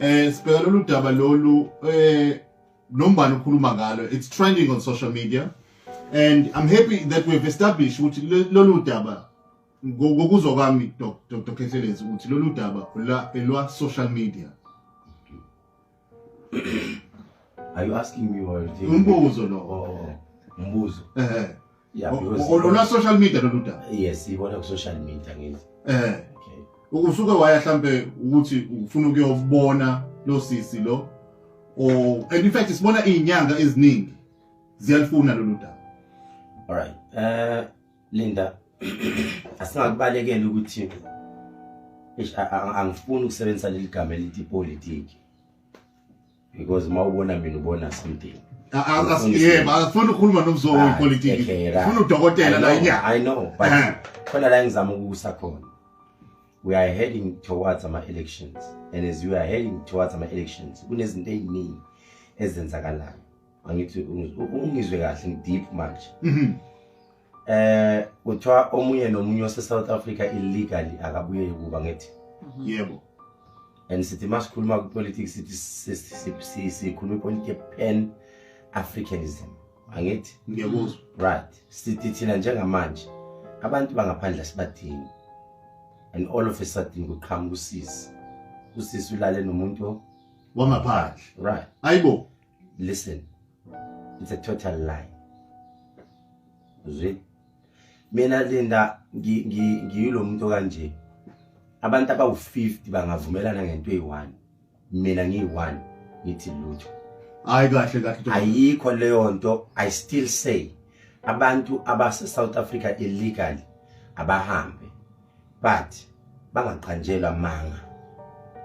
Sibheka lolu daba lolu nombani ukhuluma ngalo. It's trending on social media and I'm happy that we've established ukuthi lolu daba, ngokuzwa kwami, Dr Khehlelezi, ukuthi lolu daba la elwa social media. Are you asking me or Umbuzo lo. Oh, umbuzo. Eh. Yeah, because Olwa social media lolu daba. Yes, ibona ku social media ngithi. Okay. Usuke waya mhlambe ukuthi ufuna ukuyobona lo sisi lo, or and in fact sibona izinyanga eziningi ziyalifuna lolu daba. All right. Linda, asingakubalekela ukuthi eish, angifuni ukusebenzisa leli gama elithi politiki because mawubona mina ubona something. Yebo, asifuni ukukhuluma nomzoko wepolitiki. Ufuna udokotela la inyanga. I know, but khona la engizama ukusa khona. We are heading towards ama elections, and as we are heading towards ama elections kunezinto eziningi ezenzakalayo. Angithi ungizwe kahle, ngideep manje. Kuthiwa omunye nomunye ose South Africa illegally akabuyele kuba ngithi. Yebo. And sithi masikhuluma ku politics sithi sikhuluma ipolitiki pan Africanism. Angithi? Ngiyakuzwa. Right. Sithi thina njengamanje abantu bangaphandle sibadingi. And all of a sudden kuqhamuka usisi. Usisi ulale nomuntu wangaphandle. Right. Ayibo. Listen. It's a total lie. Uzwe? Mina Linda ngiyilo muntu kanje. Abantu abawu50 bangavumelana ngento eyi1. Mina ngiyi1 ngithi lutho. Hayi, kahle kahle. Ayikho leyo nto. I still say abantu abase South Africa illegally abahambe, but bangaqanjelwa manga.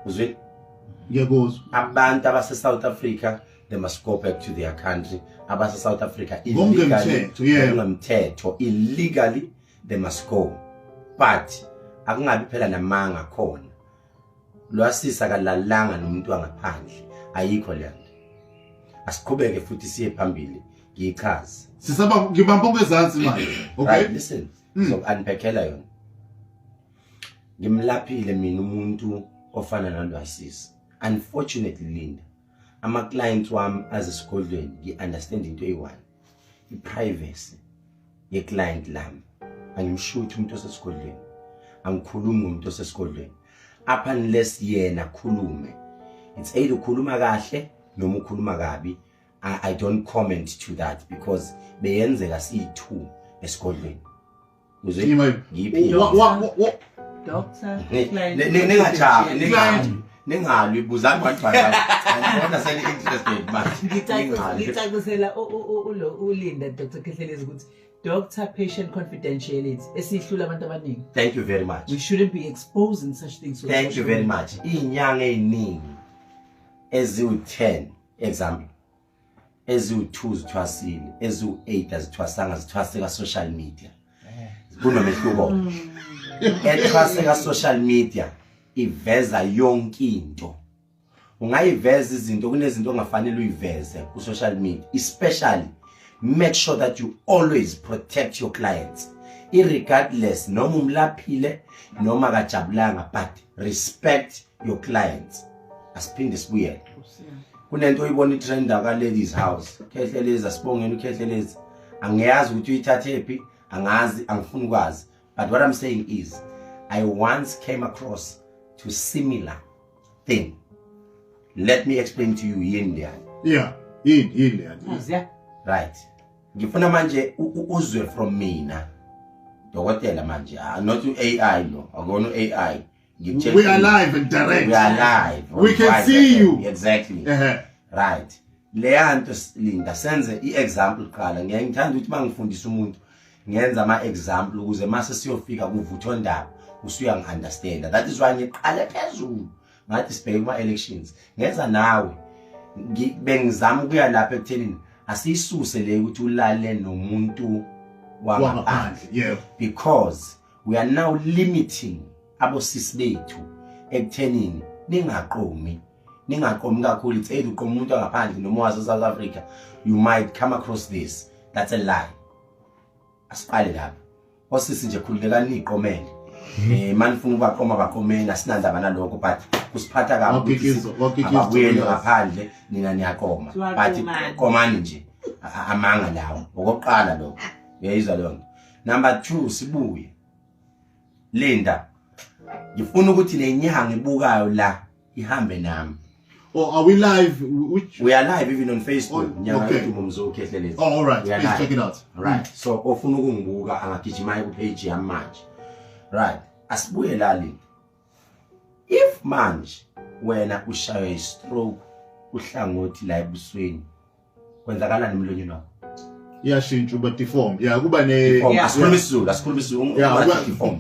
Uzwe? Ngiyakuzwa. Abantu abase South Africa, they must go back to their country. Abase South Africa Ngokungemthetho, yebo. Ngokungemthetho, illegally, they must go, but akungabi phela namanga khona. Lwasisa kalalanga nomuntu wangaphandle, ayikho le nto. Asiqhubeke futhi siye phambili, ngiyichaze. Sisaba ngibamba okwezansi manje. Okay. Right, listen, ngizoku-unpackela yona. Ngimlaphile mina umuntu ofana nalwasisi. Unfortunately, Linda, ama-clients wami azesigodlweni ngi-understand into eyi-one, i-privacy ye-client lami. Angimshuthi umuntu osesigodlweni, angikhulumi ngomuntu osesigodlweni up unless yena akhulume. It's either ukhuluma kahle noma ukhuluma kabi. I don't comment to that because beyenzeka siyi-two esigodlweni. Uzwe? Ngiyiphinde. Doctor, client. Ningajahi, Client. ningalwi, ningalwi, buzani one by one. Angibona seni-interested manje. Ningalwi. Ngicacisela ulo uLinda, Dr Khehlelezi, ukuthi doctor patient confidentiality esihlula abantu abaningi. Thank you very much. We shouldn't be exposing such things on Thank you social very media. much. Iy'nyanga ey'ningi eziwu-10, example, eziwu-2 zithwasile, eziwu-8 azithwasanga, zithwase ka-social media. Kunomehluko. Ethwase ka-social media iveza yonke into. Ungayiveza izinto, kunezinto ongafanele uyiveze ku-social media. Especially make sure that you always protect your clients, irregardless noma umlaphile noma kajabulanga, but respect your clients. Asiphinde sibuyele kunento oyibona itrenda ka-Ladies House, Khehlelezi, asibongeni uKhehlelezi. Angiyazi ukuthi uyithathe phi, angazi, angifuni ukwazi, but what I'm saying is I once came across to similar thing. Let me explain to you yini leyana. Yeah. Yini leyana? Yeah. Right, ngifuna manje uzwe from mina dokotela manje, not u-AI lo, akona u-AI. Ngikutshela We are live and direct. We are live on We can Vibe see FM. You. Exactly. Right, leya nto, Linda, senze i-example kuqala. Ngiyaye ngithanda ukuthi uma ngifundisa umuntu ngenza ama-example ukuze mase siyofika kuvuthondaba usuyangi-understanda. That is why ngiqale phezulu ngathi sibheke kuma-elections, ngenza nawe. Bengizama ukuya lapha ekuthenini asiyisuse le ukuthi ulale nomuntu wangaphandle Wangaphandle. Yebo. Because we are now limiting abosisi bethu ekuthenini ningaqomi, ningaqomi kakhulu. It's either uqoma umuntu angaphandle noma wase South Africa, you might come across this. That's a lie. Asiqale lapha. Osisi nje, khululekani, niqomele. Manifuna ukubaqoma, baqomeni, asinandaba nalokho, but Kusiphatha kabi ukuthi Wakikizwa, ababuyele yes. ngaphandle, nina niyaqoma, but Siwaqomani. qomani nje. Amanga lawo okokuqala lokho, uyayizwa leyo nto. Number 2, sibuye Linda, ngifuna ukuthi lenyanga ibukayo la ihambe nami. Oh, are we live? Which We are live even on Facebook. Oh, Nyanga okay. yodumo Mzo Khehlelezi. Oh, all right. We are Please live. check it out. Right, so ofuna ukungibuka angagijima aye ku-page yami manje. Right, asibuye la Linda. If manje wena ushaywe i-stroke uhlangothi la ebusweni, kwenzakalani emlonyeni wakho? Iyashintsha, uba deform. Yeah, kuba ne Deform. Yeah. Asikhuluma isiZulu, asikhuluma isiZulu. Yeah, Ungathi deform.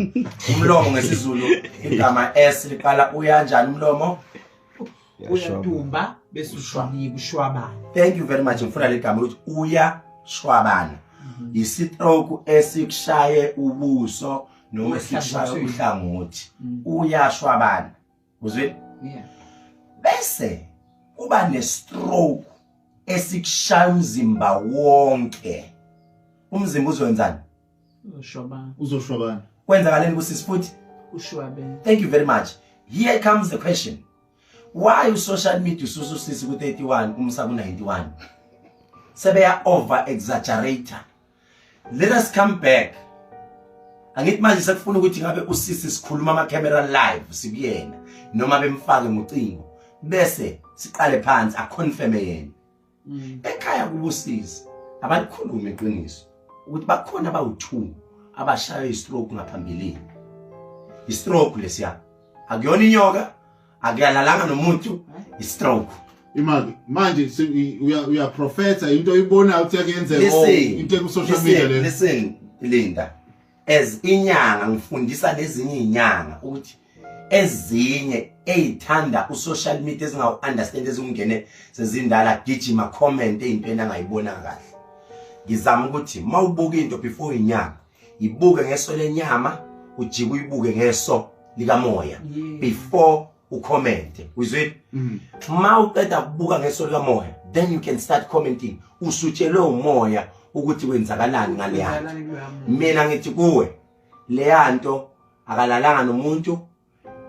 Umlomo ngesiZulu igama S liqala uyanjani umlomo? Uyadumba bese ushwabika, ushwabana. Thank you very much. Ngifuna le gama ukuthi uyashwabana. Istroke esikushaye ubuso noma esikushaye Uhlangothi. uhlangothi. Uyashwabana. Uzwe? Yeah. Bese kuba nestroke esikushaya umzimba wonke. Umzimba uzoyenzani? Ushwabana. Uzoshwabana. Kwenzakaleni kusisi futhi? Ushwabene. Thank you very much. Here comes the question. Why social media ususa usisi ku-31 umsa ku-91? Sebeya over exaggerate. Let us come back. Angithi manje sekufuna ukuthi ngabe usisi sikhuluma ama camera live sikuyena noma bemfake ngocingo bese siqale phansi aconfirme yena. Ekhaya kubusisi abalikhuluma iqiniso ukuthi bakhona abawu2 abashaywe istroke ngaphambilini. Istroke lesiya akuyona inyoka, akuyalalanga nomuntu, istroke. Imali manje uya professor into oyibonayo ukuthi yakuyenzeka, oh, Listen, into eku social listen, media le. Listen Linda, as inyanga ngifundisa nezinye inyanga ukuthi ezinye ezithanda usocial media ezingawu understand, ezingene sezindala, gijima comment ezintweni angayibona kahle. Ngizama ukuthi mawubuka into before inyanga, ibuke ngeso lenyama, ujike uyibuke ngeso likamoya before ucomment, uzwe? Ma uqeda kubuka ngeso likamoya, then you can start commenting, usutshelwe umoya ukuthi kwenzakalani ngaleya nto. Kwenzakalani kuloya muntu. Mina ngithi kuwe, leya nto akalalanga nomuntu,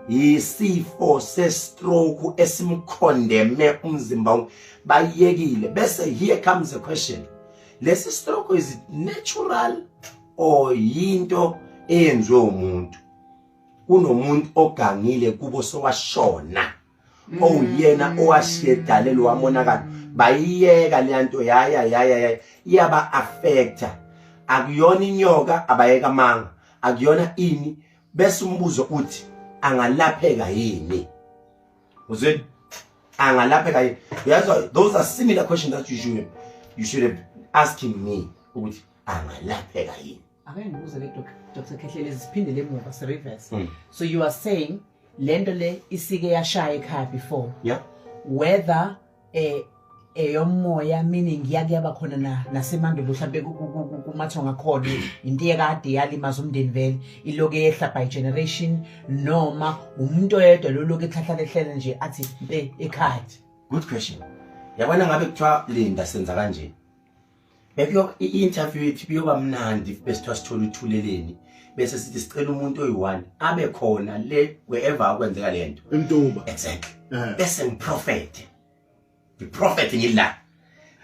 yisifo sestroke esimkhondeme umzimba wonke, bayekile. Bese here comes the question, lesi stroke, is it natural or yinto eyenziwe umuntu? Kunomuntu ogangile kubo sowashona, owuyena owashiya edalelo wamonakalo, bayiyeka leya nto, yaya yaya yaya iyaba affecta. Akuyona inyoka, abayeka amanga, akuyona ini. Bese umbuzo uthi angalapheka yini? Uzwe, angalapheka yini? Uyazwa, those are similar questions that you should have asking me ukuthi angalapheka yini. Ake ngibuze le Dr. Khehlelezi, siphindele emuva, si-reverse. So you are saying lento le isike yashaya ekhaya before? Yeah. Whether eyomoya, meaning yake yaba khona na nasemandulo, mhlambe kumathonga khona into ekade yalimaza umndeni vele, iloke yehla by generation, noma umuntu oyedwa lo lokhu ehlahla lehlele nje athi mpe ekhaya? Good question. Yabona ngabe kuthiwa Linda senza kanje, bekuyo i-interview yethu biyoba mnandi besithiwa sithola uthuleleni, bese sithi sicela umuntu oyi-one abe khona le wherever akwenzeka le nto. Emtuba. Exactly. Eh. Bese ngiprofethe, ngiprofethe ngila,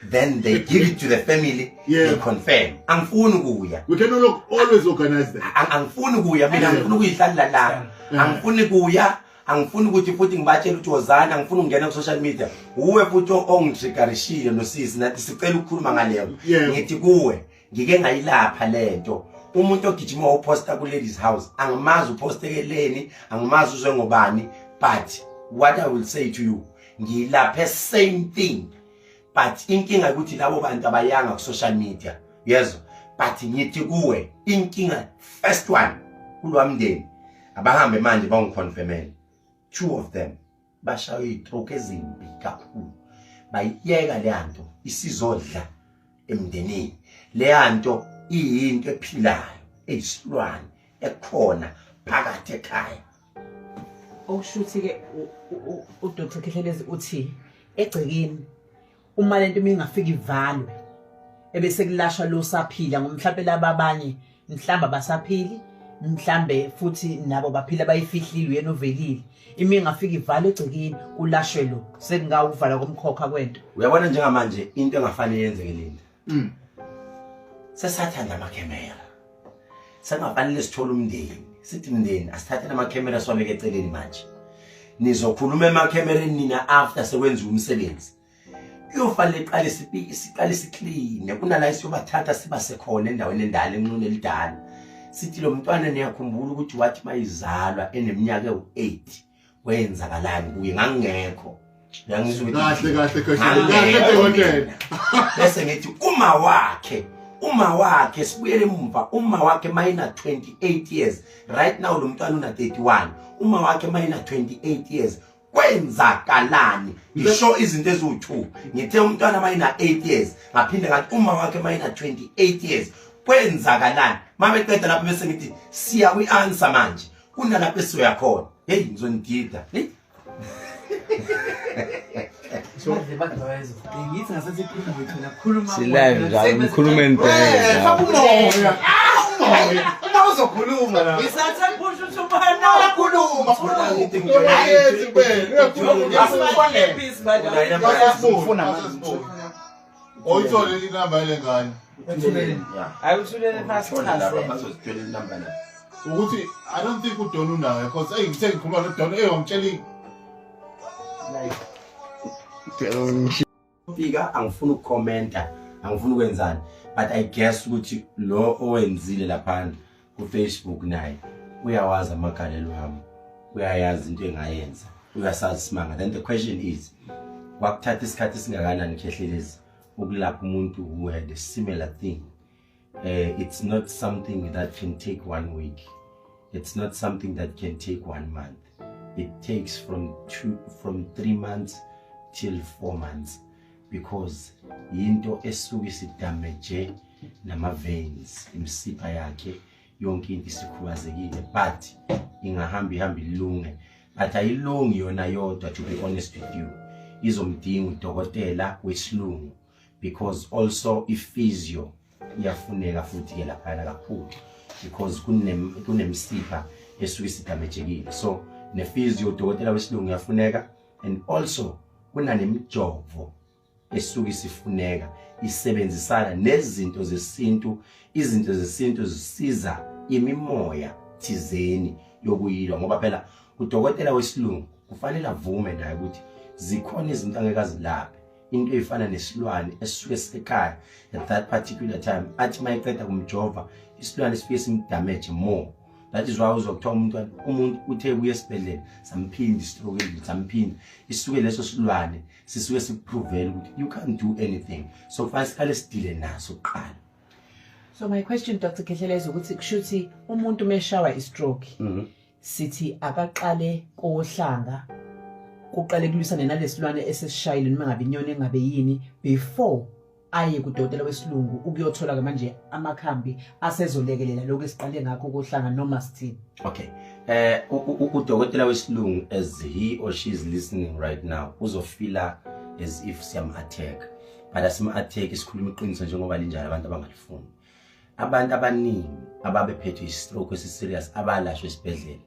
then they give it to the family. They confirm. Angifuni ukuya. We can always organize that. Angifuni ukuya mina, ngifuna ukuyihlalela la. Angifuni kuya, angifuni ukuthi futhi ngibatshele ukuthi wozana, angifuni ukungena ku-social media. Uwe futhi ongitriggerishile nosisi nathi sicela ukukhuluma ngaleyo. Ngithi kuwe, ngike ngayilapha lento. Umuntu ogijima wawuposta ku-ladies house, angimazi uphostekeleni, angimazi uzwe ngobani, but what I will say to you, ngiyilaphe same thing, but inkinga ukuthi labo bantu abayanga ku-social media, yezwa? But ngithi kuwe, inkinga first one kulwa mndeni, abahambe manje bangiconfirmele, two of them bashaywe iy'stroke ezimbi kakhulu, bayiyeka leya nto isizodla emndenini. Leya nto iyinto ephilayo, eyisilwane ekhona phakathi ekhaya. Okusho ukuthi-ke uDr Khehlelezi uthi egcekeni uma lento ingafika ivalwe ebese kulashwa lo saphila, ngomhlawumbe laba abanye mhlawumbe abasaphili. Mhlambe futhi nabo baphila bayifihlile, uyena ovelile, imi ingafika ivale egcekeni, kulashwe lo, sekungawuvala komkhokha kwento. Uyabona, njengamanje into engafanele yenzeke, Linda, sesathanda amakhemera. Sengafanele sithole umndeni, sithi, "Mndeni, asithathele amakhemera, siwabeke eceleni. Manje nizokhuluma emakhemereni nina after sekwenziwa umsebenzi." Kuyofanele iqale siqale sikline kunala, siyobathatha sibase khona endaweni endala, enxune elidala, sithi, "Lo mntwana, niyakhumbula ukuthi wathi mayizalwa eneminyaka ewu-8 kwenzakalani kuye?" Ngangingekho. Uyangizwa ukuthi Kahle kahle kahle kahle, dokotela. mina. Bese ngithi uma wakhe, sibuyele emumva, uma wakhe mayina 28 years, right now lo mntwana una 31, uma wakhe mayina 28 years kwenzakalani? Ngisho izinto eziwu2. Ngithe umntwana mayina 8 years, ngaphinde ngathi uma wakhe mayina 28 years kwenzakalani? Mabeqeda lapho, bese ngithi siya kwi-answer manje, kunalapho esizoya khona. Hey, ngizonidida, hey. Badle badle, ngithi ngasathi khuluma wethu, khuluma. Si-live njalo, ngikhuluma Eh, faka umoya. Umoya. Uma uzokhuluma la. Ngisathe phusha uthumana. Uyakhuluma, khuluma. Uyayenza impela, uyakhuluma. Ufuna manje. Oyithole inamba yale ngane. Hayi, uthulele phasi. Uthole lapha. Chaze. Bazozithola inamba la. Ukuthi I don't think uDon unayo, because hey, ngithe ngikhuluma noDon, hey, wangitshela Like Fika, angifuni ukukhomenta, angifuni ukwenzani, but I guess ukuthi lo owenzile laphana ku-Facebook naye uyawazi amagalelo ami, uyayazi into engayenza, uyasazi isimanga. Then the question is, kwakuthatha isikhathi esingakanani, Khehlelezi, ukulapha umuntu who had a similar thing? It's not something that can take one week, it's not something that can take one month. It takes from 3 months till 4 months, because yinto esuke isidamage nama-veins, imisipha yakhe yonke into isikhubazekile. But ingahamba ihamba ilunge, but ayilungi yona yodwa. To be honest with you, izomdinga udokotela wesilungu, because also i-physio iyafuneka futhi-ke laphayana kakhulu, because kunemisipha esuke isidamejekile. So ne-physio, udokotela wesilungu iyafuneka, and also kunanemijovo esuke isifuneka isebenzisana nezinto zesintu. Izinto zesintu zisiza imimoya thizeni yokuyilwa, ngoba phela udokotela wesilungu kufanele avume naye ukuthi zikhona izinto angeke azilaphe, into ey'fana nesilwane esisuke sisekhaya at that particular time, athi uma eqeda kumjova isilwane sifike simdamage more. That is why uzokuthiwa umuntu uthe kuye esibhedlela, samphinda istroke endlini, samphinda. Isuke leso silwane sisuke sikuprovele ukuthi you can't do anything, so kufanele siqale sidile naso kuqala. So my question, Dr Khehlelezi, ukuthi kushuthi umuntu meshawa istroke, sithi akaqale kohlanga, kuqale kulwisane nalesilwane esesishayile, noma ngabe inyoni, engabe yini, before aye kudokotela wesilungu ukuyothola ke manje amakhambi asezolekelela lokho esiqale ngakho kohlanga, noma sithini? Okay, udokotela wesilungu, as he or she is listening right now, uzofila as if siyam attack, but asim attack, sikhuluma iqiniso njengoba linjalo. Abantu abangalifuni, abantu abaningi ababephethwe i-stroke esi-serious abalashwa esibhedlela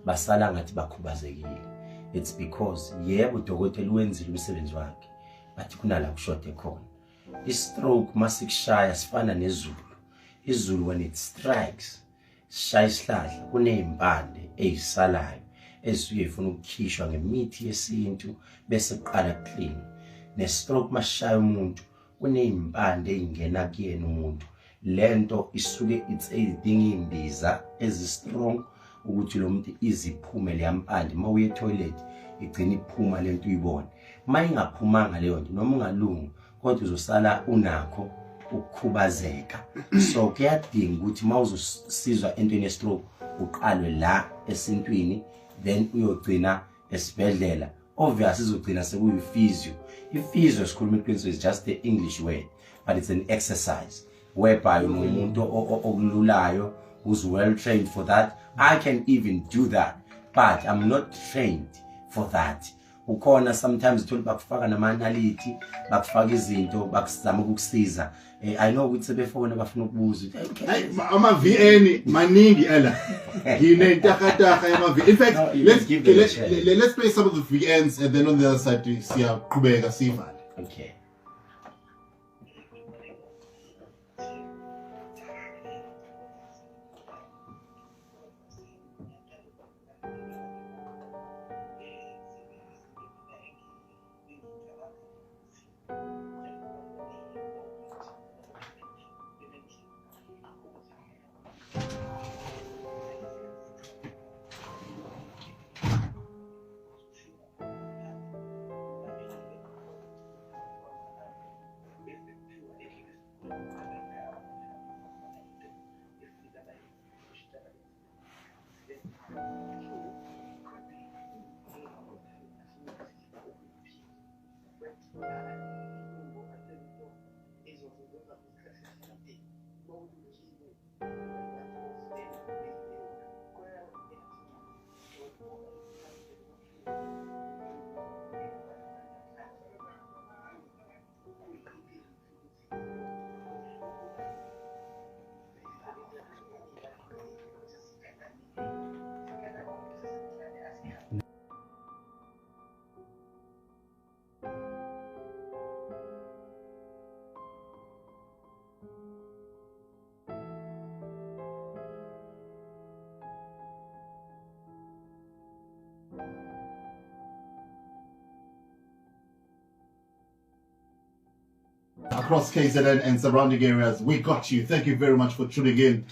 basala ngathi bakhubazekile. It's because, yebo, udokotela wenzile umsebenzi wakhe, but kunala kushode khona. I-stroke masikushaya sifana nezulu. Izulu, when it strikes, sishaya isihlahla, kuney'mpande ey'salayo ezisuke zifuna ukukhishwa ngemithi yesintu, bese kuqala clean. Ne-stroke masishaya umuntu, kuney'mpande ey'ngena kuyena umuntu. Lento isuke it's idinga iy'mbiza ezi-strong ukuthi lo muntu iziphume leya mpande. Uma uye etoilet, igcina iphuma lento, uyibone. Uma ingaphumanga leyo nto, noma ungalungi, kodwa uzosala unakho ukukhubazeka. So kuyadinga ukuthi uma uzosizwa entweni ye-stroke, uqalwe la esintwini, then uyogcina esibhedlela. Obvious, izogcina sekuyi-physio. I-physio, sikhuluma iqiniso, is just the English word, but it's an exercise whereby unomuntu okululayo who's well trained for that. I can even do that, but I'm not trained for that. Ukhona sometimes uthola bakufaka namanaliti, bakufaka izinto, bakuzama ukukusiza. I know ukuthi sebefona bafuna ukubuza ukuthi, Hey, ama VN maningi ala. Nginentakataka yama V. In fact, No, you let's give them a let, chance. let's play some of the VNs and then on the other side siyaqhubeka sivale. Okay. Across KZN and surrounding areas, we got you. Thank you very much for tuning in.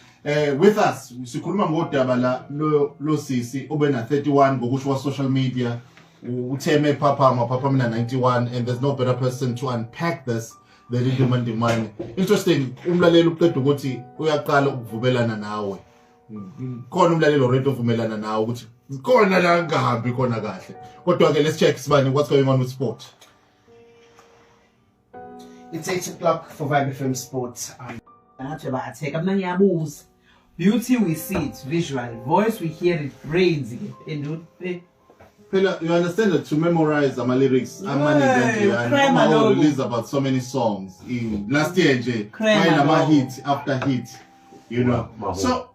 With us, sikhuluma ngodaba la lo sisi obena 31 ngokusho kwa social media, utheme phaphama phaphama na 91, and there's no better person to unpack this than Ndimandimane. Interesting, umlaleli uqeda ukuthi uyaqala ukuvumelana nawe. Khona umlaleli already ovumelana nawe ukuthi khona la ngahambi khona kahle. Kodwa ke let's check Sibani, what's going on with sport. It's 8 o'clock for Vibe FM Sports. Ngathi ba-attack mina ngiyabuza. Beauty we see it visual, voice we hear it, brains ke phendule. Phela, you understand that to memorize ama lyrics amaningi Hey, and crema ama logo. release about so many songs in last year nje Crema wayelama logo. hit after hit, you know. Wow. So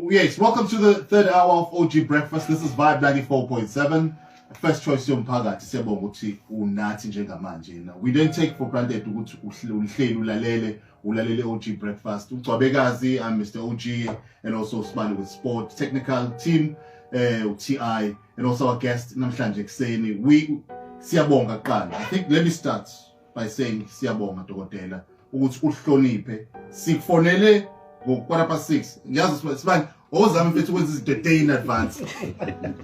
yes, welcome to the third hour of OG Breakfast. This is Vibe 94.7. First choice yomphakathi. Siyabonga ukuthi unathi njengamanje. Now, we don't take for granted ukuthi uhleli ulalele OG Breakfast. Ugcwabekazi, I'm Mr. OG, and also Smiley with Sport technical team, TI, and also our guest namhlanje ekuseni. We siyabonga kuqala. I think let me start by saying siyabonga dokotela ukuthi uhloniphe. Sikufonele ngo 6:15. Ngiyazi Sibani ozama mfethu ukwenza izinto day in advance.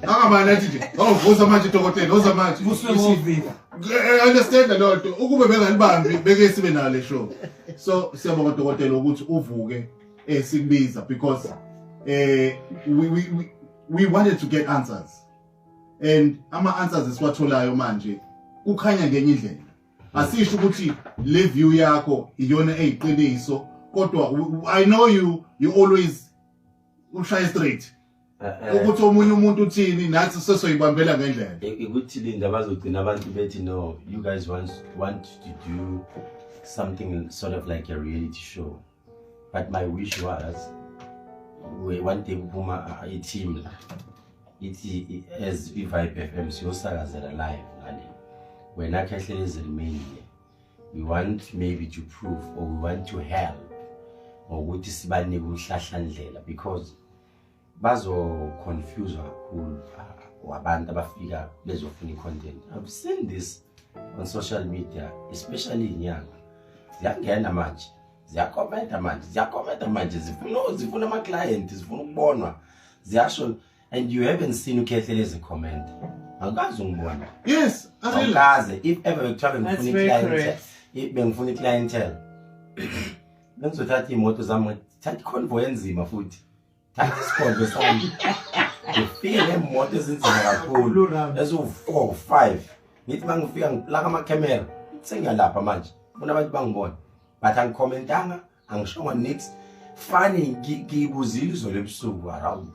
Angamani athi nje, oh woza manje dokotela, woza manje. Vuswe ngovivi. I understand lo nto. Ukube bengalibambi beke sibe nayo le show. So siyabonga dokotela ukuthi uvuke sikubiza because we wanted to get answers. And ama answers esiwatholayo manje kukhanya ngenye indlela. Asisho ukuthi le view yakho iyona eyiqiniso, kodwa I know you always ushaya straight. Ukuthi omunye umuntu uthini nathi sesoyibambela ngendlela. Ukuthi linda bazogcina abantu bethi no, you guys want to do something sort of like a reality show. But my wish was we one day kuphuma a team la. Ithi as iVibe FM siyosakazela live ngale. Wena Khehlelezi remain here. We want maybe to prove or we want to help ngokuthi sibanike umhlahlandlela because bazo confuse kakhulu abantu abafika bezofuna i-content. I've seen this on social media, especially inyanga. Ziyangena manje, ziyakhomenta manje, zifuna ama client, zifuna ukubonwa. Ziyasho, and you haven't seen uKhehlelezi comment. Angikaze ungibona. Yes, angikaze. If ever bekuthiwa bengifuna i-clientele, bengizothatha iy'moto zami, thatha i-convoy enzima futhi. Thatha isikhondlo sami. Ngifike ngemoto ezinzima kakhulu. Eziwu-4 or 5. Ngithi mangifika ngiplaka ama-camera. Sengiyalapha manje. Funa abantu bangibone. But angikhomentanga, angishongo nix. Funny ngibuzile izolo ebusuku around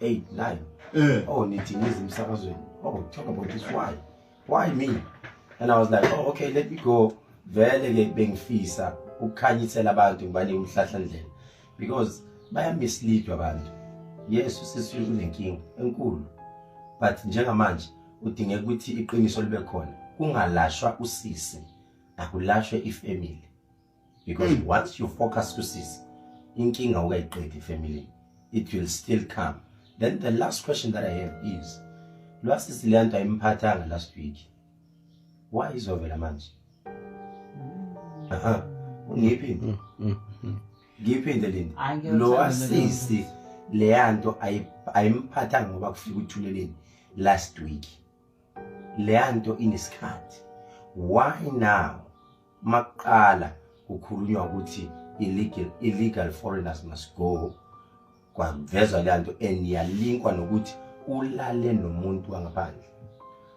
8, 9. Oh, nithi ngize emsakazweni. Oh, talk about this why. Why me? And I was like, oh, okay, let me go. Vele ke bengifisa ukukhanyisela abantu, ngibanike umhlahlandlela, because bayamislead abantu. Yes, usisi unenkinga enkulu, but njengamanje udingeka ukuthi iqiniso libe khona, kungalashwa usisi, akulashwe ifamily, because once you focus kusisi, inkinga ukayiqedi ifamily, it will still come. Then the last question that I have is, lwasisi le nto ayimphathanga last week, why izovela manje? Aha, ngiyiphinde, ngiyiphinde, Linda. Hayi, ngiyawuthanda. Lo wasisi leya nto ayimphathanga ngoba kufika uThuleleni last week, leya nto inesikhathi. Why now maqala kukhulunywa ukuthi illegal foreigners must go, kwavezwa leya nto and yalinkwa nokuthi ulale nomuntu wangaphandle?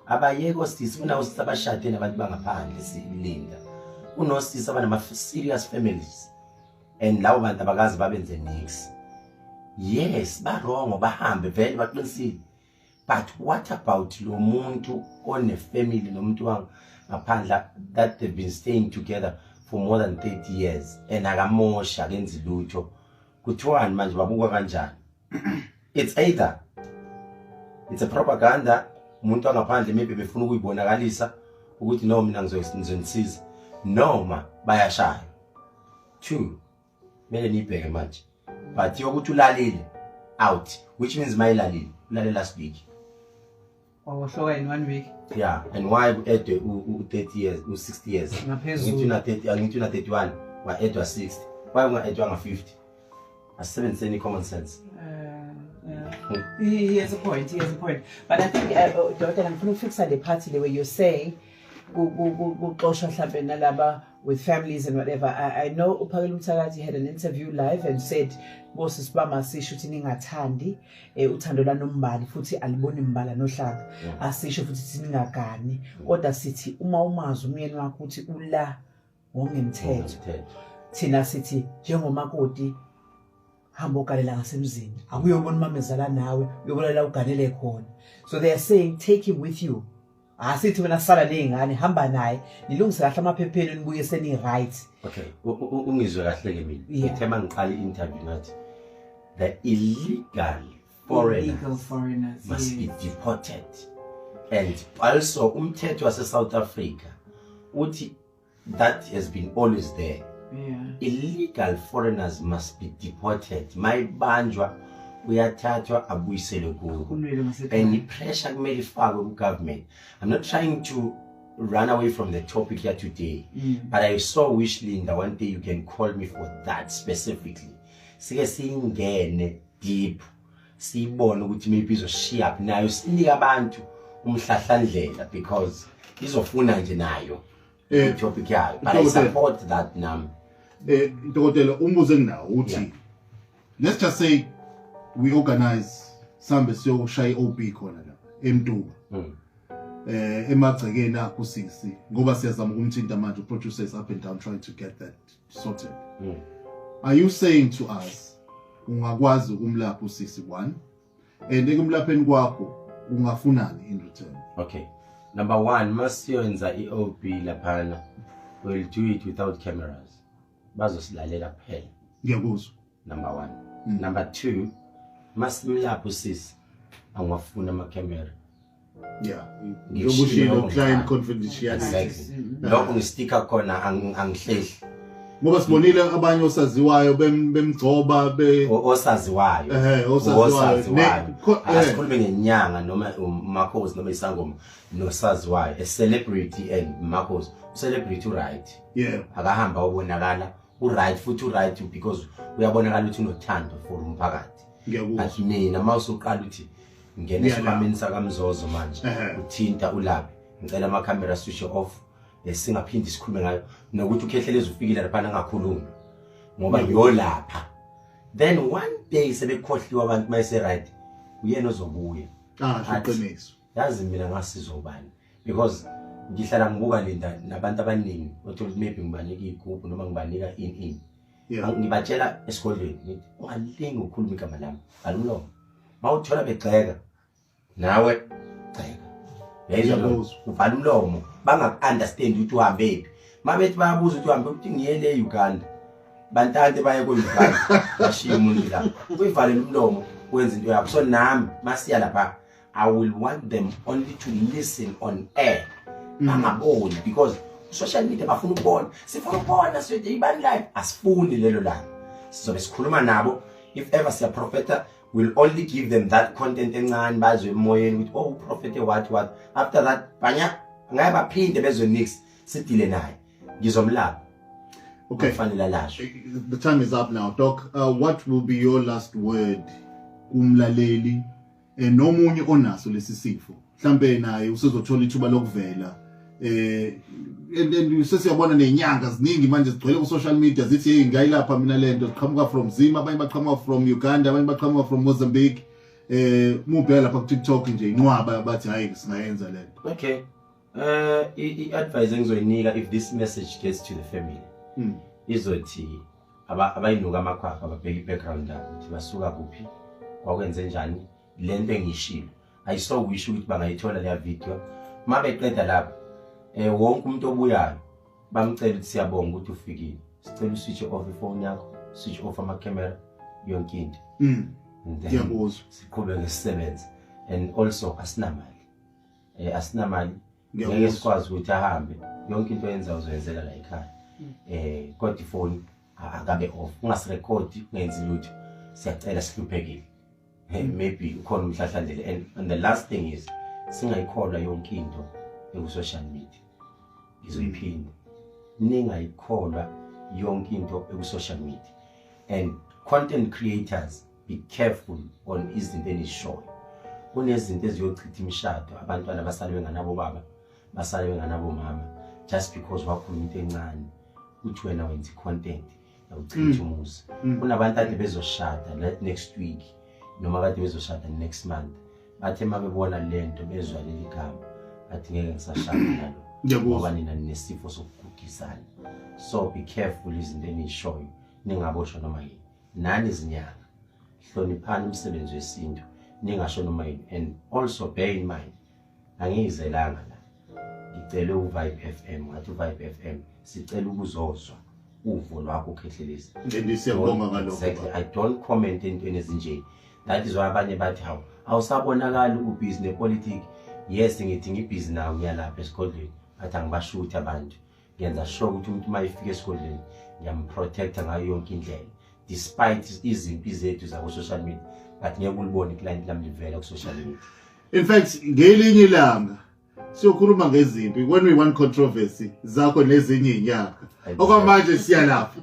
Abayeke osisi, kunawo sisi abashade nabantu bangaphandle, silinda, kunosisi abanama-serious families and labo bantu abakazi babenze nix. Yes, ba-wrong, bahambe vele, baqinisile, but what about lo muntu one-family nomuntu wangaphandle that they've been staying together for more than 30 years and akamosha, akenzi lutho? Kuthiwani manje? Babukwa kanjani? It's either it's a propaganda, umuntu wangaphandle maybe befuna ukuyibonakalisa ukuthi no, mina ngizonisiza, noma bayashaya. Two, kumele niyibheke manje, but yokuthi ulalile out, which means mayilalile, ulale last week. Wawohloka in one week. Yeah, and why u-edwe u-30 years, u-60 years? Ngaphezulu. Ngithi una 30, angithi una 31, wa-edwa 60, why unga-edwanga 50? Asisebenziseni i-common sense. Yeah. He has a point. He has a point. But I think, Dokotela, ngifuna ukufixa le part le where you're saying kuxoshwa mhlambe nalaba with families and whatever. I know uPhakela Umthakathi had an interview live and said bosisi bami, asisho ukuthi ningathandi, uthando lwanombali futhi aliboni mbala nohlanga. Asisho futhi ukuthi ningagani, kodwa sithi uma umazi umyeni wakho ukuthi ula ngokungemthetho, Ngokomthetho. thina sithi njengomakoti hamba ugalela ngasemzini, akuyobona umamezala nawe, uyobona la uganele khona. So they are saying take him with you. Asithi wena sala ney'ngane, hamba naye, nilungise kahle amaphepheni, nibuye seni-right. Okay, ungizwe kahle-ke mina. Ngithe uma ngiqala i-interview ngathi the illegal foreigners Illegal foreigners must be deported, and also umthetho wase-South Africa uthi that has been always there. Illegal foreigners must be deported. Mayibanjwa uyathathwa abuyiselwe kubo. Kulwele ngasekhaya. And i-pressure kumele ifakwe ku-government. I'm not trying to run away from the topic here today, but I so wish, Linda, one day you can call me for that specifically, sike singene deep, siyibone ukuthi maybe izoshiya up nayo, sinike abantu umhlahlandlela, because izofuna nje nayo i-topic yayo, but I Dokotela. support that nami. Dokotela, umbuzo enginawo uthi, let's just say we organize, sambe siyoshaya i-OB khona la eMtuba, emagcekeni akho usisi, ngoba siyazama ukumthinta manje, uproducer is up and down trying to get that sorted. Are you saying to us ungakwazi ukumlapha usisi, one, and ekumlapheni kwakho ungafunani in return? Okay, number one, masiyenza i-OB laphana, we'll do it without cameras, bazosilalela kuphela. Ngiyakuzwa. Number one. Number two, masimlapha usisi, angiwafuni amakhamera. Yeah, Ngishilo njengoba ushilo, client ngomqala. confidentiality. Exactly, lokho ngistika khona, angihlehli. Ngoba sibonile abanye osaziwayo bemgcoba be Osaziwayo. Ehhe, osaziwayo. Osaziwayo. Asikhulume ngenyanga noma umakhosi noma isangoma nosaziwayo, a celebrity and makhosi, ucelebrity uright, akahamba obonakala uright, futhi uright because uyabonakala ukuthi unothando for umphakathi. Ngiyakuzwa. But mina, uma usuqala uthi ngena esikhwameni sakamzozo manje, uthinta ulaphi, ngicela amakhamera switch off, singaphindi sikhulume ngayo, nokuthi uKhehlelezi ufikile laphana angakhulumi ngoba yolapha. Then one day sebekhohliwe abantu, mayese right, uyena ozobuya. Ah, Athi, iqiniso. Yazi mina ngasizwa ubani, because ngihlala ngibuka Linda nabantu abaningi othola ukuthi maybe ngibanika iy'gubhu noma ngibanika in in. Ngibatshela esigodlweni ngithi ungalingi ukukhuluma igama lami, vala umlomo. Ma uthola begxeka nawe gxeka. Uyayizwa leyo nto? Ngiyakuzwa. Uvala umlomo, bangaku-understand ukuthi uhambe phi. Mabethi bayabuza ukuthi uhambe, ukuthi ngiyele e-Uganda, bantante baye ko-Uganda, bashiye umuntu la. Uyivalele umlomo, wenza into yakho. So nami masiya lapha, I will want them only to listen on air, bangaboni, because social media bafuna ukubona, sifuna ukubona sithi ibani live. Asifuni lelo langa, sizobe sikhuluma nabo. If ever siyaprofeta, we'll only give them that content encane, bazwe emoyeni ukuthi, oh, uprofete what. After that, banya ngeke baphinde bezwe nix. Sidile naye, ngizomlapha. Okay. Kufanele alashwe. The time is up now, Doc. What will be your last word kumlaleli nomunye onaso lesi sifo? Mhlambe naye usezothola ithuba lokuvela. And then sesiyabona nenyanga ziningi manje zigcwele ku social media, zithi, hey, ngayilapha mina lento, ziqhamuka from Zim, abanye baqhamuka from Uganda, abanye baqhamuka from Mozambique. Mubheka lapha ku TikTok nje, inqwaba bathi, hayi, singayenza lento. Okay, i-advice engizoyinika, if this message gets to the family, izothi abayinuka amakhwapha, ababheka i-background yabo ukuthi basuka kuphi, kwakwenze njani lento engiyishilo. I so wish ukuthi bangayithola leya video. Uma beqeda lapho, wonke umuntu obuyayo bamcela ukuthi, siyabonga ukuthi ufikile, sicela uswitch off ifoni yakho, switch off ama-camera, yonke into, and then Ngiyakuzwa. siqhubeke sisebenze. And also asinamali, asinamali, ngeke Ngiyakuzwa. sikwazi ukuthi ahambe. Yonke into oyenza uzoyenzela la ekhaya, kodwa ifoni akabe off, ungasirekhodi, ungenzi lutho, siyacela, sihluphekile. Maybe ukhona umhlahlandlela. And the last thing is, singayikholwa yonke into eku-social media. Ngizoyiphinda, ningayikholwa yonke into eku-social media. And content creators, be careful on izinto enizishoyo. Kunezinto eziyochitha imishado, abantwana basale benganabo baba, basale benganabo mama, just because wakhuluma into encane, uthi wena wenza i-content yakuchitha umuzi. Kunabantu ade bezoshada next week, noma kade bezoshada next month, bathe uma bebona lento, bezwa leli gama, bathi, ngeke ngisashada nalo, Ngiyakuzwa. ngoba nina ninesifo sokugugisana. So be careful izinto eniyishoyo, ningaboshwa noma yini. Nani izinyanga, hloniphani umsebenzi wesintu, ningasho noma yini. And also bear in mind, angiyizelanga la, ngicele uVibe FM, ngathi uVibe FM, sicela ukuzozwa uvo lwakho, uKhehlelezi. And siyabonga ngalokho. Exactly, I don't comment entweni ezinje. That is why abanye bathi, hawu, awusabonakali, ubhizi nepolitiki. Yes, ngithi ngibhizi nawo, ngiyalapha esigodlweni, bathi angibashuthi abantu. Ngenza sure ukuthi umuntu uma efika esigodlweni, ngiyamprotecta ngayo yonke indlela, despite izimpi zethu zako-social media, but ngeke ulibone iclient lami livela ku-social media. In fact, ngelinye ilanga siyokhuluma ngezimpi, when we want controversy zakho nezinye inyanga. Okwamanje siyalapha.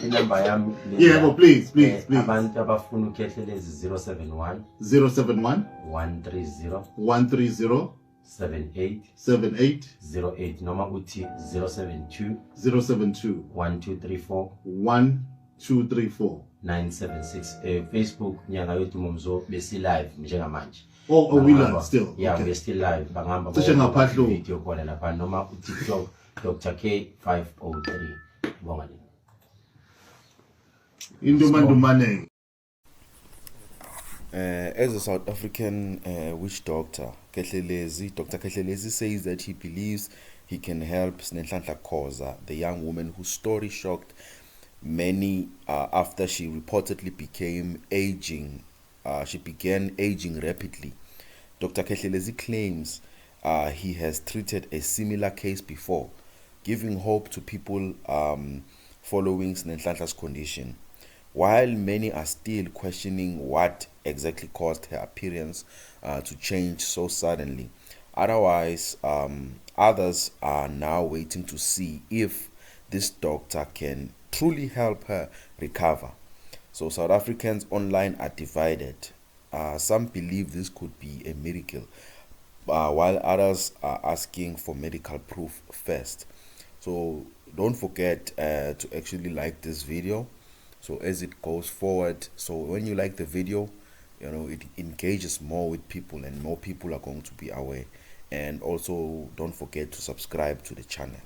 Inamba yami. Yebo, please, please, please. Abantu abafuna uKhehlelezi, 071 071 130 130 78 78 08, noma uthi 072 072 1234 1234 976. Facebook, Nyanga Yodumo Mzo, besi live njengamanje. Oh, we live still? Yeah. Okay. We're still live, bangahamba Cishe ngaphahluka. video khona lapha, noma uTikTok, Dr K 503. Bonga nini. Intumandumane. As a South African witch doctor, Khehlelezi, Dr. Khehlelezi says that he believes he can help Snenhlanhla Khoza, the young woman whose story shocked many after she reportedly became aging. She began aging rapidly. Dr. Khehlelezi claims he has treated a similar case before, giving hope to people following Snenhlanhla's condition. While many are still questioning what exactly caused her appearance to change so suddenly, otherwise, others are now waiting to see if this doctor can truly help her recover. So South Africans online are divided. Some believe this could be a miracle, while others are asking for medical proof first. So don't forget to actually like this video. So as it goes forward, so when you like the video, it engages more with people and more people are going to be aware. And also don't forget to subscribe to the channel.